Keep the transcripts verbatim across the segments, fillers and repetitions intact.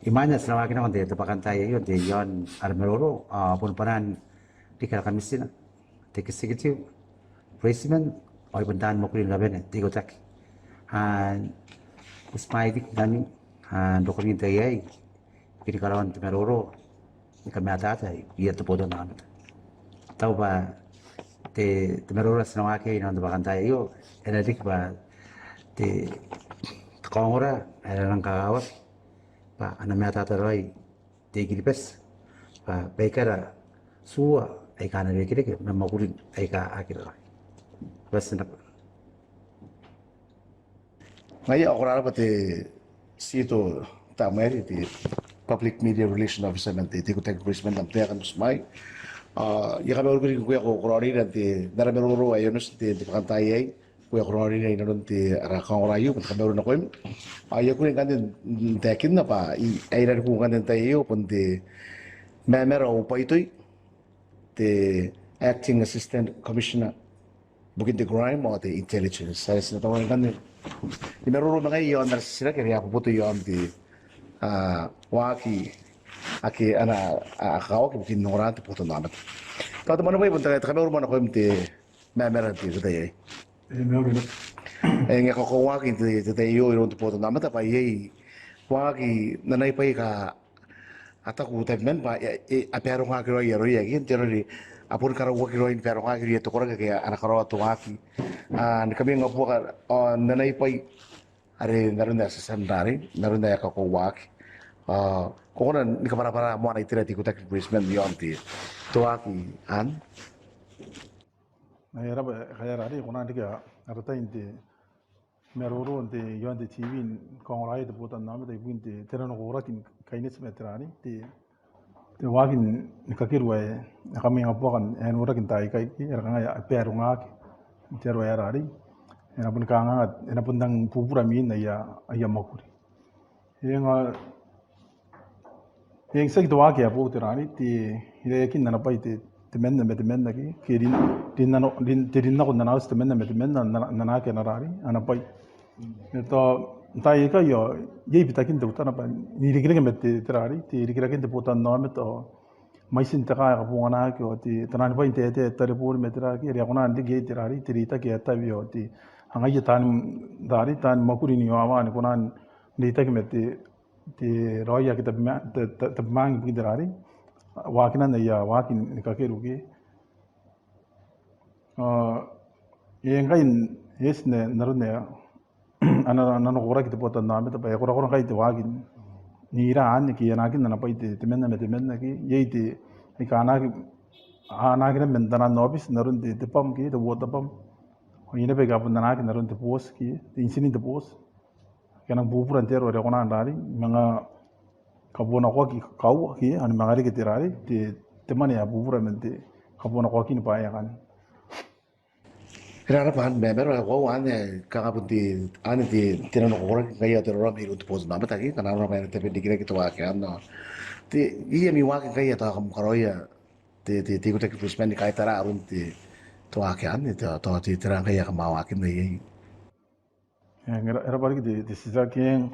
Imwain ae ti na waaki nakon te, te bwakantaai aio, te iaon ara maroro, ao bon bwanaan riki ara kamitina, te executive, bureitiman, ao ai bon taan mwakuri ni kabane, te ikotaki. Ao ti bwaai riki ngkanne, ao n rokon te tai aei, ibukin karaoan te maroro ni kamatata irouia te botannaomata. Tao bwa te, te maroro ae ti na waaki nakon te bwakantaai aio, e na riki bwa te, te kaongora ae e na rang kakawaki bwa a na matata raoi te I-Kiribati bwa baikara tua aika a na rekereke ma mwakuri aika aki raoi. Bati n rabwa. Ngaia ao ko rabwa te Tia Tamnei, te Public Media Relation Officer man te, te ikotaki bureitiman n am taeka n uti mai. Ao I a kamauriko riki ngkoe ae ko karaoira n te, n ara maroro ae onoti n te, te bwakantaai aei. Ngkoe ae ko karaoira inanon te, ara kaongora aio, kam na kamauri nakoim. Ao I a kukurei ngkanne n taekinna bwa I, ae I rarikiu ngkanne n te tai aio bon te Mamara Ubwaitoi, te Acting Assistant Commissioner ibukin te Crime ao te Intelligence. Are ti na tauan ngkanne ni maroro ma ngaia iaon ara titiraki are a boboto iaon te, a, waaki ake a na, a, kakawaki ibukin ongoraan te botannaomata. Tao te moan bwai bon te, te kamauri moa nakoim te Mamara n te, te tai aei. E, mauri naba. E, e kakoauaki n te, te tai aio iroun te botannaomata bwa iai waaki n nanai bwai aika a taku tabeman bwa e, e, a barongaki raoi aroia ke n te aro are a boni karauaki raoi ni barongaki irouia te koraki ake a na karaoa te waaki. A, ni kamangabuaka, a, n nanai bwai are n aron ae ti a tia n rarei, n aron ae kakoauaki. A, ko kona ni kabwarabwara moa ana itera te ikotaki ni bureitiman iaon te, te waaki anne? E, e raba, e, e rarei, ko na riki ara tai n te maroro n te, iaon te T V ni kaongoraia te botannaomata ibukin te, te nanokoraki ni kaineti ma te rarei, te, te waaki ni kakeru ae, ae kamangabuaka ae noraki n taai aikai, e raka ngaia, a barongaki n te aro ae rarei. E na boni kanganga, e na bon rang bubura mwin aia, aia mwakuri. E nga, e tiaki te waaki ae boou te rarei, te, e, e kin ana bwai te, temanna ma temanna ke, ke rin, rin nano, rin, te rin nako n ana auti temanna ma temanna, n ana, n ana ake ana rarei, ana bwai. E tao, n taai aikai ao, iai bitakin teutana bwa, n irekereke ma te, te rarei, te rikiraken te botannaomata ao, mwaitin te kaa ae kabonganaki ao, te, taian bwai n taetae, tarebon ma te rarei, are a kona n riki iai te rarei, te reitaki ae tawe ao, te, a ngaia taan, rarei, taan mwakuri n iowawa, ni kona n reitaki ma te, te raoi ake tabema-, ta-, ta-, tabeman ibukin te rarei, waakinan aia waaki ni kakeru ke. A, e ngkai n, e eti n, n aron ae, ana, nanokoraki te botannaomata bwa e korakora ngkai te waaki n ira anne ke e anaaki n ana bwai te, temanna ma temanna ke, iai te, aika anaaki, anaaki naba man taian aobiti n aron te, te bwam ke, te water bwam. Ao iai naba aika bon anaaki n aron te booti ke, te intin te booti. Ake a nang bubura n te aro are a kona n rarei, manga kabonakoaki kaua ke, ao ni manga reke te rarei, te, te mwane ae bubura man te kabonakoakin bwaai akanne. E raba, Mamara, ao anne, kanga bon te, anne te, te nanokoraki ngkai ao te raraoma iroun te botannaomata ke, kanga arona bwa e na tabe n rikirake te waaki anne. Te, iai ami waaki ngkai ae tao kam karaoia, te, te, te ikotaki ni bureitiman ni kaitara aron te, te waaki anne, te, tao te, tera ngkai ae kam a waakinna iai. E, e ra-, e raba riki te, te titiraki.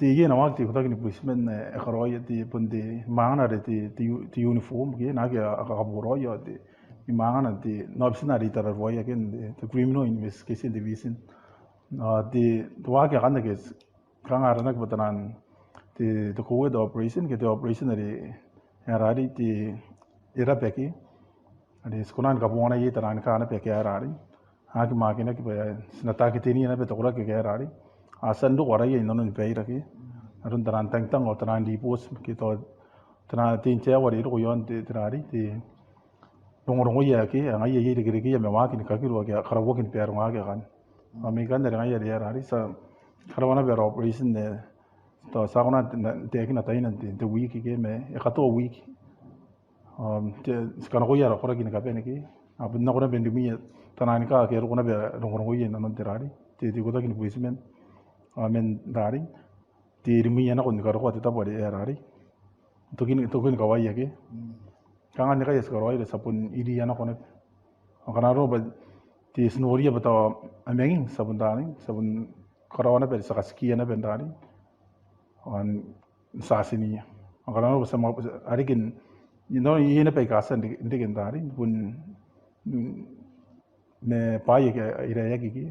Te, iai ana waaki te ikotaki ni bureitiman, e, e karaoia te, bon te, mwaangana are te, te u-, te uniform ke, naake a, a kakaboraoi ao te, i mwaangana te, n aobitina are i tararuaia ke, te, te Criminal Investigation Division. Ao te, te waaki akanne ke, kanga aranaki bwa taian, te, te covert operation, ke te operation are, e rarei te, e raba ke, are ti kona ni kabongana iai taian kaa naba ake a rarei. A aki mwaakinaki bwa ti na takitenia naba te koraki ake a rarei. A tia n roko araia i nanoni baira ke. Aron taian tangitang ao taian ribooti ke tao taian te intel are e roko iaon te, te rarei, te rongorongoia ake, a ngaia iai irekerekeia ma waaki ni kakeru ake a karauaki ni barongaki akanne. Ao mai ikanne are ngaia are a rarei, ti a karaoa naba ara operation, e, tao ti a kona n, n taekina taian te, te wiki ke, ma e katoa wiki. Am, te, ti kanakoia ara koraki ni kabane ke. A bon nako naba n rimwiia taian kaa ake a roko naba rongorongoia i nanon te rarei. Te, te ikotaki ni bureitiman. A, man rarei. Te rimwiia nako ni karokoa te tabo are e rarei. Tokin, tokin kawaia ke. Mm. Kanga anne ngkai ae ti karaoia, ti a bon iriia nako naba. Ao ngkana arona bwa te ti noria bwa tao a manging, ti a bon rarei, ti a bon karaoa naba, ti a katikia naba n rarei. Ao n n tiatinia. Ao ngkana arona bwa ti a manga, a riki n, n, iai naba aika a tia n reke, n reke n taari, bon, mm, ma bwaai ake a iraeaki ke.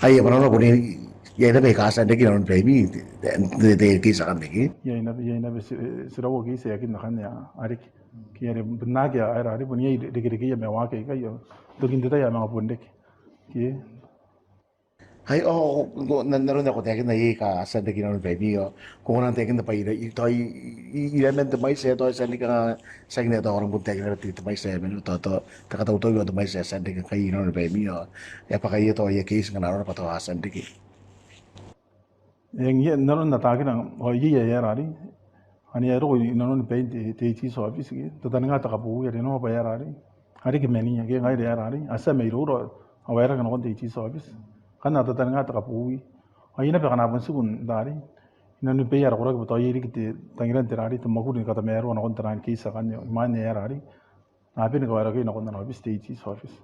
Ai, e bwanaona bon iai naba aika a tia n reke inanon baimi, te, te, te, te case akanne ke. Iai naba, iai naba ti, tiraua case ae aki n akanne a reke. Ke are bon akea ae rari, bon iai irekerekeia ma waaki aikai, ao n tokin te tai a manga bon reke. Ke. Ai, ao, ko, n, n aron ae ko taekinna iai aika a tia n reke inanon baimi, ao ko kona n taekinna bwa ira, i, tao i, i, iraman te mwaiti ae tao a tia n reke, tiaki n ae tao ko na bon taekinna te, te mwaiti ae mena, tao, tao, te katautau ao te mwaiti ae a tia n reke ngkai inanon baimi, ao e a bwaka iai tao aia case ngkana arona bwa tao a tia n reke. Eng, iai, n aron ataakina, ao iai ae rari. Ane e a roko inanon bain te, te AG's office ke. Tataninga te kabowi are e nako bwa e a rari. A riki mania ke ngaira ae rari. A tia mai iroura, a waerake nakon te AG's office. Ngkana tataninga te kabowi. Ao iai naba akana bon tiku n rari. Inanon baia are koraki bwa tao iai riki te tangiran te rari, te mwakuri ni katamaroa nakon te rani case akanne. Imwain ae rari. A bane ni kawaerakea nakon ana office te AG's office.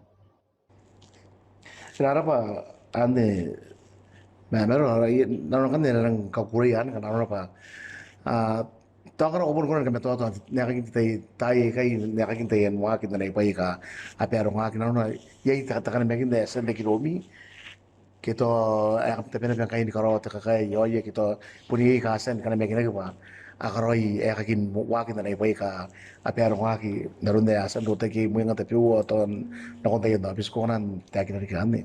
Rarabwa anne, ma, ma, rarabwa, i, nanona ngkanne e nang kakukurei anne, ngkana arona bwa, a, tao ngkana ko bon kona ni kamatoatoa n aekakin te tai, tai aikai, n aekakin taian waaki n anai bwai aika a barongaaki, nanona iai te, te kanamakin ae a tia n reke iroumi, ke tao ae kam tabe naba ngkai ni karaoa te kakae iaoia, ke tao bon iai aika a tia ni kanamakinaki bwa a karaoi aekakin waaki n anai bwai aika a barongaaki n aron ae a tia n rotaki iai mwenga tabeua ao tao nakon taian aobiti, ko kona n taekina riki anne.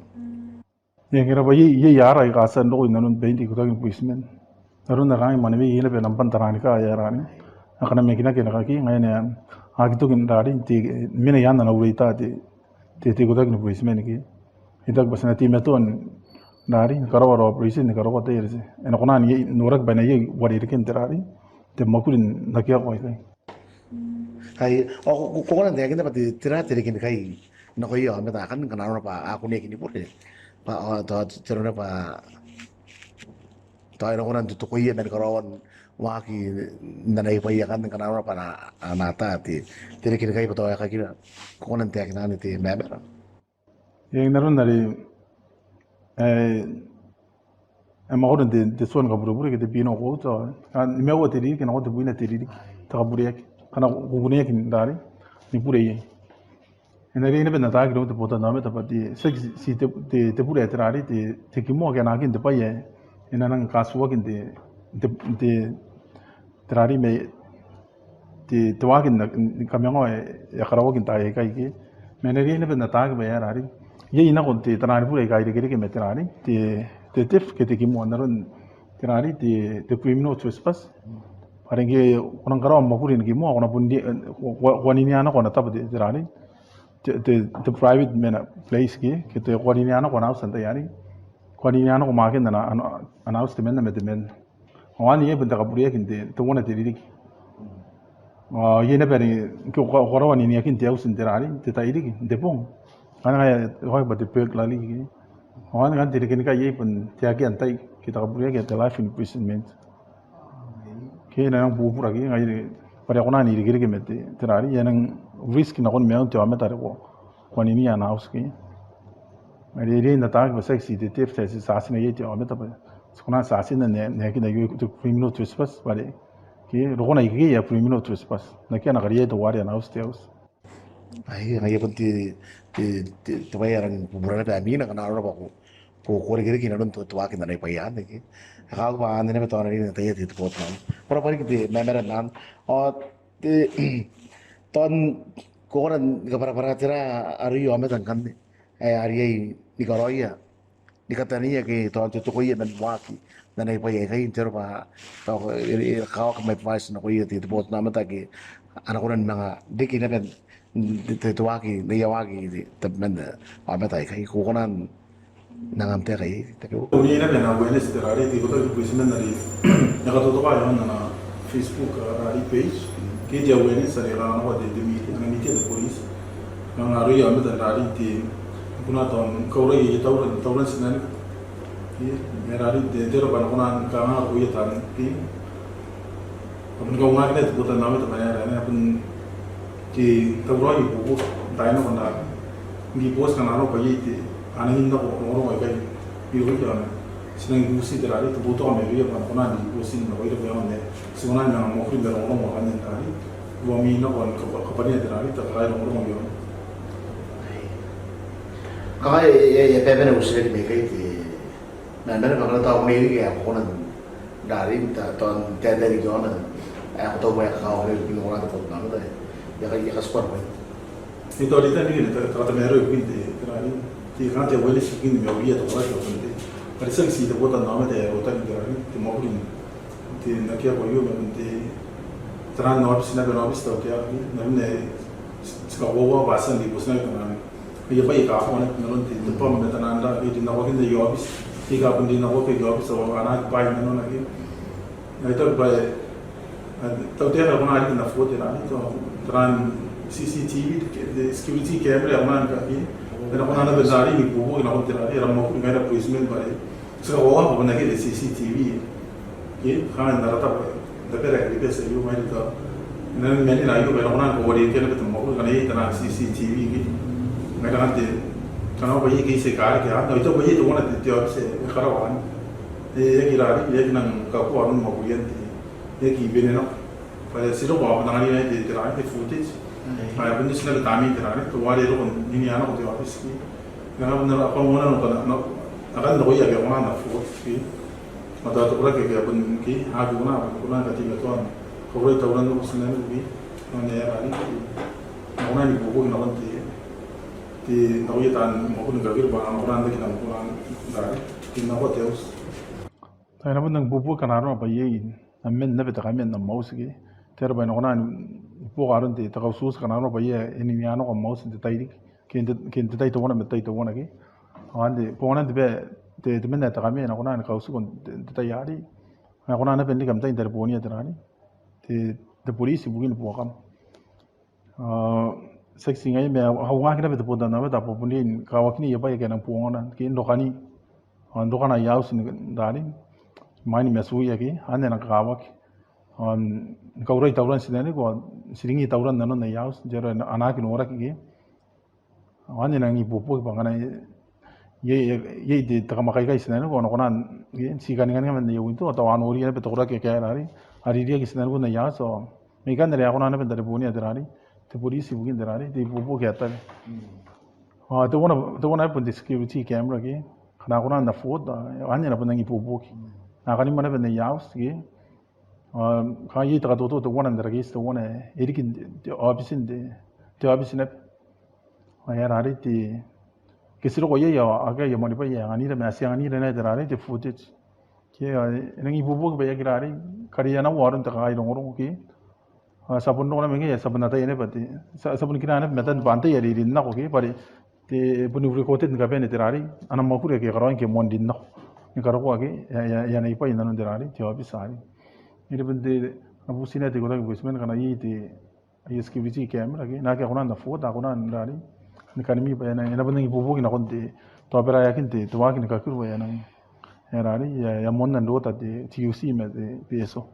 Eng, e raba, iai, iai ara aika a tia n roko inanon bain te ikotaki ni bureitiman. N aron ae kangai, mwaneweia iai naba namban taraanika ae rari. A kanamakinaki n akea ngaia anne a aki toki n rari, te, mena i aan ana ureita te, te, te ikotaki ni bureitiman ke. E taku bwa ti na teimatoa n rari, ni karaoa ara operation, ni karaoa te, e na kona n iai, noraki bwa e na iai uarereken te rari, te mwakuri n akea bwai aikai. Ai, ao ko, ko, ko kona n taekinna bwa te, tera te rekenikai nakoia aomata akanne ngkana arona bwa a kuneaki ni bure. Bwa, ao, tao, te, tera bwa, tao e na kona n totokoia man karaoan waaki n anai bwai akanne ngkana arona bwa a na, a na ata te, te rekenikai bwa tao aekakina. Ko kona n taekina anne te member. Eng, n aron are, e, e mwakoro n te, te tua ni kaburebure ke te penal code, ao, a, nimaua te ririki nakon tebwina te ririki, te kabureaki, ngkana ko kuneaki n rari, ni bure iai. E na riai naba n ataaki iroun te botannaomata bwa te, tiaki ti te, te, te bure ae te rari, te, te kimoa ke anaakin te bwai ae e na nang katuoaki n te, te, te, te rari ma te, te waaki n, n kamangao ae, ae karaoaki n taai aikai ke. Ma e na riai naba n ataaki bwa e a rari. Iai nako te, taian bure aika irekereke ma te rari, te, te theft ke te kimoa n aron te rari, te, te criminal trespass. Bwa are ngke ko nang karaoa mwakuri ni kimoa, ko na bon ri, ko, ko, ko aninea nako ana tabo te, te rari. Te, te, te private mena place ke, ke te ko aninea nako ana auti n tai arei. Ko aninea nako mwaakin ana, ana, ana auti temanna ma temanna. Ao anne iai bon te kabureaki n te, teuana te ririki. Ao iai naba are ngke ko, ko karaoa aniniakin te auti n te rari, te tairiki, n te bong. Ngkana ngaia, e waaki bwa te burglary ke. Ao anne ngkanne te rekenikai iai bon te akea n tai, ke te kabureaki ae te life imprisonment. Ke e na nang bubura ke, ngaia are, bwa are e kona n irekereke ma te, te rari, e a nang risk nakon maiun te aomata are ko, ko aninea ana auti ke. Ngaia are e riai n ataaki bwa tiaki ti te theft ae ti, ti a tia n iai te aomata bwa ti kona n ti a tia n, n, n aki n aio te criminal trespass, bwa are, ke, rokona ikekei ae criminal trespass. N aki ana kariaia teuare ana auti te auti. Ai, ngaia bon te, te, te, te bwai ae rang bubura naba ami, ngkana arona bwa ko, ko, ko irekereke inanon te, te waaki n anai bwai anne ke. E kakawaki bwa anne naba tao a na riai n ataia te, te botannaomata. Ko rabwa riki te member n anne. Ao te, tao ko kona ni kabwarabwara tera aroia aomata ngkanne ae a riai ni karaoia ni kataniia ke tao n totokoia man waaki n anai bwai aikai, n te aro bwa tao e, e, e kakawaki am advice nakoia te, te botannaomata ake a na kona ni manga reke naba n te, te, te waaki, n aia waaki te, tabeman aomata aikai. Ko kona n anga am taeka iai, tabeua? Iai naba ana awareness te rari, te ikotaki ni bureitiman are e katotoka iaon ana Facebook, a, rari page. Ke te awareness are e kanakoa te, te media, ana media te police. Manga aroia aomata n rari te, kona tao n kaurai aia taura, tauran tinanikun. Ke, e rari te, te aro bwa a na kona ni kangaa rokoia taan te. A bon kaungaaki naba te botannaomata bwa e aera, e na bon te tauraoi ibuobuoki n taai nako n rari. Ngke i boti ngkana arona bwa iai te, a nangi nako rongorongo aikai irouia aomata. Ti nang bubuti te rari, te boutoka mairouia bwa a na kona n bubuti nakoira bwa e aonga n, ti kona n manga mwakuri ma rongorongo akanne n rari, bwa mwiin nako ni kaba-, kabanea te rari, te kakaei rongorongo iaon. Kanga e, e, e, e bebete au titiraki mai ikai te, ma, ma, ma, ma, tao ko na riki ae ko kona n rari, ta-, tao n taetae riki iaona, ae ko taku bwa e kakawaki riki n ongora te botannaomata, e ka-, e katikua nakoim. N te tai aei, n te, te, te rari, te, kanga te awareness ibukin maiuia te koraki ao bon te, bwa tiaki ti te botannaomata ae rotaki n te rari, te mwakuri n te, n akea aio ma bon te, taian aobiti naba, aobiti tautaeka, naba n ae ti kakoaua bwa a tia n ribooti naba te rari. Aia bwai aika a kona n aron te, te bwai ma taian rari, e rinakoaki n aia aobiti, aika a bon rinakoaki aia aobiti ao a na aki bwai nanona ke. N ae I taku bwa e, a, tautaeka e kona riki n afford te rari, tao, taian C C T V, te, te security camera e kona n kaki, e na kona naba n rari n ibuobuoki nakon te rari, ara mwakuri ngaira policemen bwa e, ti kakoaua bwa bon akea te C C T V. Ke, kanga n ara tabo, n tabera ae Kiribati aio, ngaira tao, n aron ae e na aio, bwa e na kona ni kawarekeaki naba te mwakuri ngkana iai taian C C T V, ke. Ngaira kanga te, kanga bwa iai case aika a reke, a, n ae I taku bwa iai teuana te, te aobiti ae e karaoa anne. E aki rari, e aki nang kakua aron mwakurian te, e aki bane nako. Bwa ti roko ao bon anganira te, te rari, te footage. Mm. Ao e bon oti naba tamnein te rari, teuare e roko n ninea nako te aobiti. Ngkana bon a kona n nako, na, na, akanne nakoia ake a kona n afford, ke. Ma tao te koraki ake a bon, ke, a aki kona, a bon kona ni kateimatoa ni kakukurei tauran nako tinaniku, ke. N aron ae e rari, ke. A kona n ibuobuoki nakon te, te, nakoia taan mwakuri ni kakiro bwa a na kona n aki nang kona n rari, ke, nako te auti. Tao e na bon nang ibuobuoki ngkana arona bwa iai, a mena naba te kamea n am auti ke. Tera bwa e na kona ni buoka aron te, te kautuuti ngkana arona bwa iai ae e ninea nako am auti n te tai riki. Ke n te, ke n te tai teuana ma te tai teuana ke. Ao n te, bwa ngkana te bwai, te, te mena ae te kamea e na kona ni kautiko n te, te tai arei. E na kona naba n riki am tai n tarebonia te rari. Te, te police ibukin buokam. Ao, tiaki ti ngaia ma, a kaungaaki naba te botannaomata bwa bon riai ni kawakin aia bwai ake a nang bongana, ke n rokani. Ao n rokana aia auti n rari, imwain matuia ke, anne e nang kakawaki. Ao ni kakukurei tauran tinaniku, ao n tiringi tauran nanon aia auti, n te aro ae a na aki noraki ke. Ao anne e nang ibuobuoki bwa ngkana iai, iai, iai te, te kamakaikai tinaniku, ao a na kona n, ke, n ti kaninganinga man aia winto, ao tao a noria naba te koraki ake a rari, a ririaki tinanikun aia auti, ao Mai ikanne are a kona naba n tarebonia te rari, te police ibukin te rari, te ibuobuoki ae tabe. Mm. Ao teuana, teuana bon te security camera ke, ngkana a kona n afford, ao anne e na bon nang ibuobuoki. Mm. N na kanima naba n aia auti ke. Ao ngkai iai te katoto teuana n ara case teuana ae e riki n te, te aobiti n te, te aobiti naba. Ao e a rari te, ke ti roko iai, ao akea aia moanibwai ae anganira, ma ti anganira naba te rari, te footage. Ke, ao e nang ibuobuoki bwa e aki rari, kariaia naba aron te kakaei rongorongo ke. Ao ti a bon roko naba ngkai, ti a bon ataia naba te, ti a, ti a bon kina naba matan bwa antai ae rin nako ke, bwa are te, bon recorded ni kabane te rari, ana mwakuri ake a karaoia ngke moan rin nako. Ni karokoa ke, e a, e a, e a nang bwai inanon te rari, te aobiti arei. Are bon te, ana butina te ikotaki bureitiman ngkana iai te, aia security camera ke, n aki a kona n afford, a kona n rari, ni kanimi bwa e na, e na bon nang ibuobuoki nakon te, tao bwa e raeaki n te, te waaki ni kakiro bwa e a nang, e a rari, e a, e a moanna n rota te T U C ma te P S O.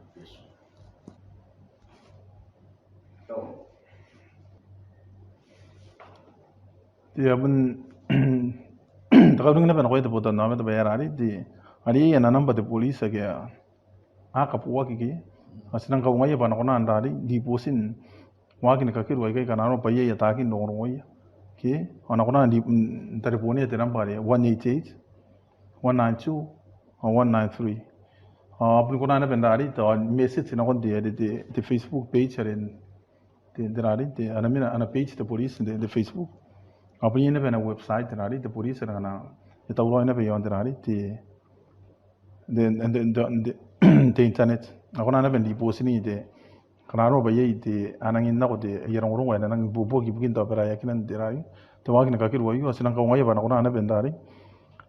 Te a bon, te kauring naba nakoia te botannaomata bwa e a rari, te, are iai ana namba te police ake a a kabooaki ke. Ao ti nang kaungaia bwa a na kona n rari, n ribootin waaki ni kakiro aikai ngkana arona bwa iai aia takin rongorongoia. Ke, ao a na kona n ri-, n tarebonia te namba are one eight eight, one nine two, ao one nine three. Ao a bon kona naba n rari, tao message nakon te, te, te Facebook page are n te, te rari, te, ana mena, ana page te police n te, te Facebook. Ao bon iai naba ana website te rari, te police are ngkana e tauraoi naba iaon te rari, te, te, te, te, te, te internet. A kona naba n ribootini te, ngkana arona bwa iai te, a nangi nako te, aia rongorongo, ae a nangi ibuobuoki ibukin tao bwa e raeakinan te rari, te waaki ni kakiro aio, ao ti nang kaungaia bwa a na kona naba n rari,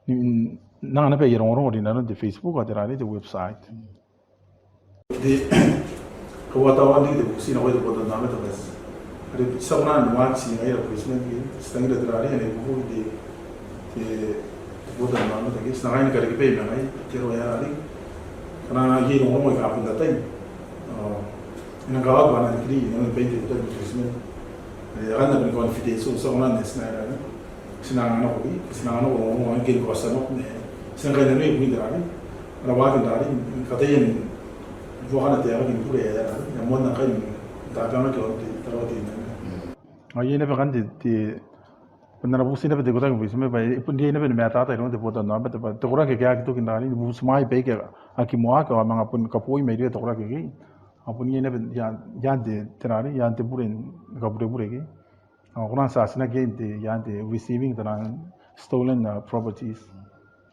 n, n anga naba aia rongorongo rinanon te Facebook, ao te rari, te website. Te, kauataoan riki te bubuti nakoia te botannaomata bwa ti, are ti a kona n waaki ti ngaira bureitiman ke, ti tangira te rari, ane bubu te, te, te botannaomata ke, ti na kaaini karekebai ma ngaia, te aro ae rari. Ngkana iai rongorongo aika a bon ataia, ao e nang kakawaki bwa a na rikirake inanon bain te ikotaki bureitiman. Are akanne bon confidential, ti a kona n, ti na, ti na anganako ke, ti na anganako rongorongo aika a kaoti nako, ma Ti a ngkai nanona ibukin te rari, ara waaki n rari, kataia ni buakana te aekaki ni bure ae rari, e moan ngkai n tabeangaki aon te Tarawa Teinainano. Ao iai naba ngkanne te, te, bon ana bubuti naba te ikotaki ni bureitiman bwa e bon riai naba ni matata iroun te botannaomata bwa te koraki ake a aki toki n rari ni bubuti mai baike a kimoaki ao a manga bon kaboi mairouia te koraki akekei. Ao bon iai naba i aan, i aan te, te rari, i aan te bure ni kaburebure akekei. Ao ko na tiatinaki iai n te, i aan te receiving taian stolen, uh, properties.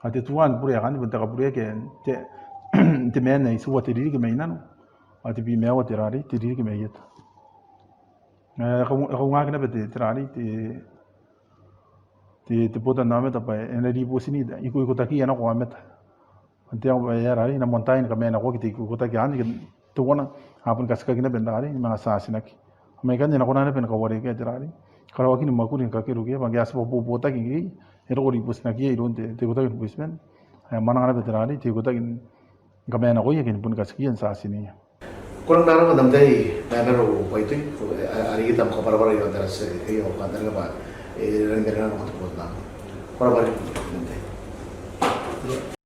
Ao te tua ni bure akanne bon te kabureaki n te, te maan ae itiua te ririki mai nano ao te bimaua te rari, te ririki mai eta. E kau-, e kaungaaki naba te, te rari, te, te, te botannaomata bwa e na ribotinaki ikoikotakiia nako aomata. Ao te, ao e rari, e na moan tai ni kamanakoaki te ikoikotaki anne, teuana a bon katikaki naba n rari ni manga tiatinaki. Ao mai ikanne e na kona naba ni kawarekeaki te rari, karaoakin mwakuri ni kakerukeia bwa ngke a tibwa bobotaki ngkekei, e roko ribotinakiia iroun te, te ikotaki ni bureitiman. Ae mwananga naba te rari, te ikotaki ni kamanakoia ke ni bon katikia n tiatinia. Ko rang n rabwa n am tai, Baebara Bwaitui, are e a tia ni kabwarabwara iroun ara tia ae kantaninga bwa e rangi n marinano te botannaomata. Ko rabwa riki n am tai.